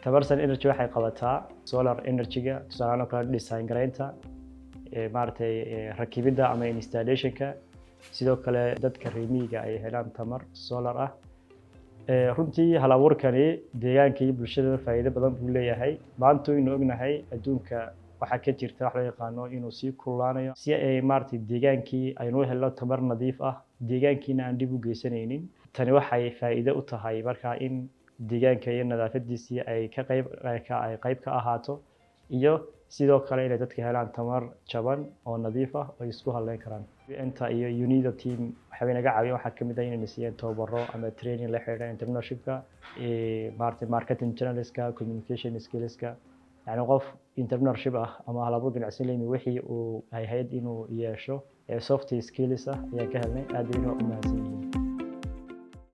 Tamarsan Energy waxay qabataa solar energy-ga, tusaale oo kale design garaynta, maaragtay, rakibidda ama installationka. Sidoo kale dadka reer miyiga ay helaan tamar solar ah. Runtii hal abuurkani deegaanka iyo bulshada faa'iido badan buu leeyahay. Maanta waynu ognahay adduunka waxaa ka jirta wax loo yaqaano inuu sii kululaanayo. Si ay, maaragtay, deegaankii aynu u helno tamar nadiif ah, deegaankiina aan dhib u geysanaynin, tani waxay faa'iido u tahay markaa in deegaanka iyo nadaafadiisii ay qayb ka ahaato, iyo sidoo kale inay dadka helaan tamar jaban oo nadiif ah oo ay isku halleyn karaan. Enta iyo UNIDO team waxay naga caawiyeen, waxaa kamid ah inayna siiyeen tababaro ama training la xiriira entrepreneurshipka, maaragtay, marketing channelska, communication skillska, yani qof entrepreneurship ah ama hal abuur ganacsi leymi wixii uu ahayd inuu yeesho ee soft skills ah ayaan ka helnay. Aad bayna u mahadsan yihiin.